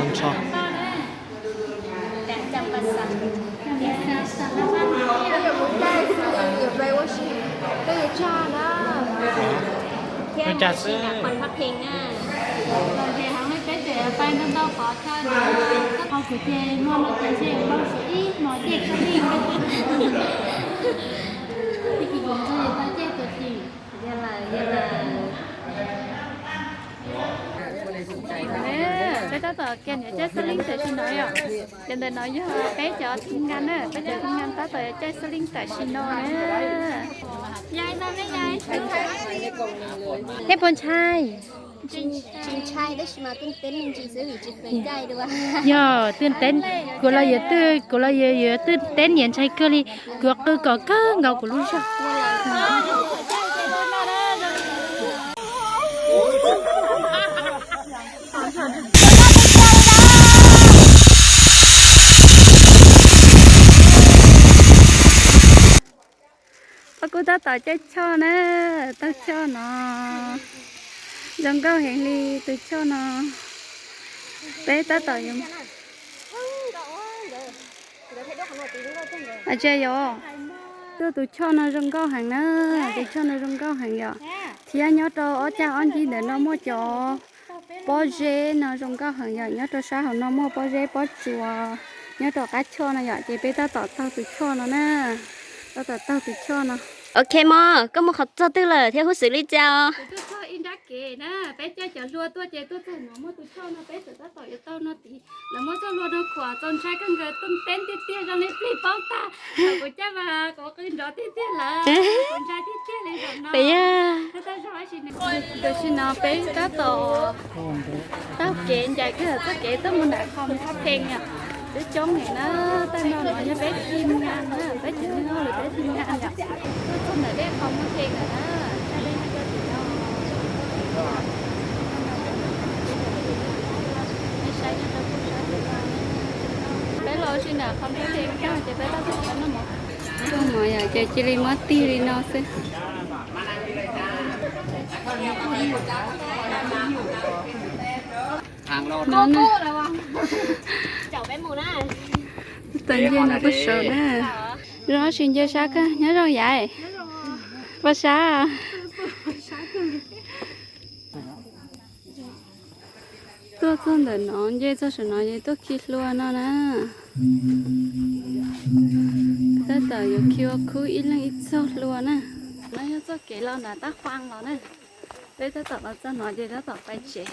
Ntho. Ua cas xwb? Peb tes pais ntau ntau qhov tshaj, koj qhov kuv ces hmo no ces ntshe yuav npau suav ib hmos caij sab lij. Ib kis ntxog yuav tau caij tuaj tim. Peb tab tom kiag yuav caij sab lij tam sim no yom. Ces ntawm no yog peb cov team ngan na, peb cov team ngan tab tom yuav caij sab lij tam sim no na. Nej puas ntshai? Tsis ntshai tab sis mas tuaj teb me ntsis xwb vim tsis pheej caij dua. Yog tuaj teb, kuv los yuav tuaj, kuv los yuav yuav tuaj teb niam ntshai kawg li, kuv qw kom kawg nkaus kuv lub zog. Peb kuj tab tom caij choj na, taug choj no zoo nkauj heev li tus choj no. Peb tab tom yuav, a, tsis yog, tuaj tus choj no zoo nkauj heev na, tus choj no zoo nkauj heev yom. Thiab nyob rau ob cag ob ncig ntawm no muaj cov pob zeb no zoo nkauj heev yom, nyob rau sab hauv no muaj pob zeb pob tsuas, nyob rau qab choj no yom, ces peb tab tom taug tus choj no na, tab tom taug tus choj no. Ok mog, koj mus qhov txog twg lawm thiab huj xwm li cas os? Kuv tuaj txog ib nrab kev na, peb caij cov hlua tuaj ces tuaj txog no muaj tus choj no peb txawm tab tom yuav taug no tid. Lawv muab txoj hlua no khuam txaus ntshai kawg nkaus, tuaj teb tiag tiag zoo li plig paub tag. Thaum kuv caij mas kuv qw nrov tiag tiag lawm, kuv ntshai tiag tiag li zaum no. Tam sim no peb tab tom taug kev ncaim kiag txoj kev tuaj mus nram qhov Phaj Pheej yom. Coob coob heev na, tej no no yog peb team ngan na, peb cov neeg lwm peb team ngan yom. Tuaj txog ntawm dej qhov Phaj Pheej lawm na, tshaj dej nyob rau tim no. Nej saib nyob rau pem sab tim no. Peb los ua si nram qhov Phaj Pheej tag ces peb tab tom noj mov. Noj mov yom, ces cia li muab tig li no xwb. No na. Tau nce no peb saud na. Zoo dab tsi nce sab kawg, nyob zoo yam. Pais sab. Tuaj txog ntawm no nce txog saum no ces tuaj khi hlua no na. Tab tom yuav khi ua khub ib leeg ib txoj hlua na. No yog txoj kev los nram Tab Quang los na. Peb tab tom los txog no ces tab tom pais tsev.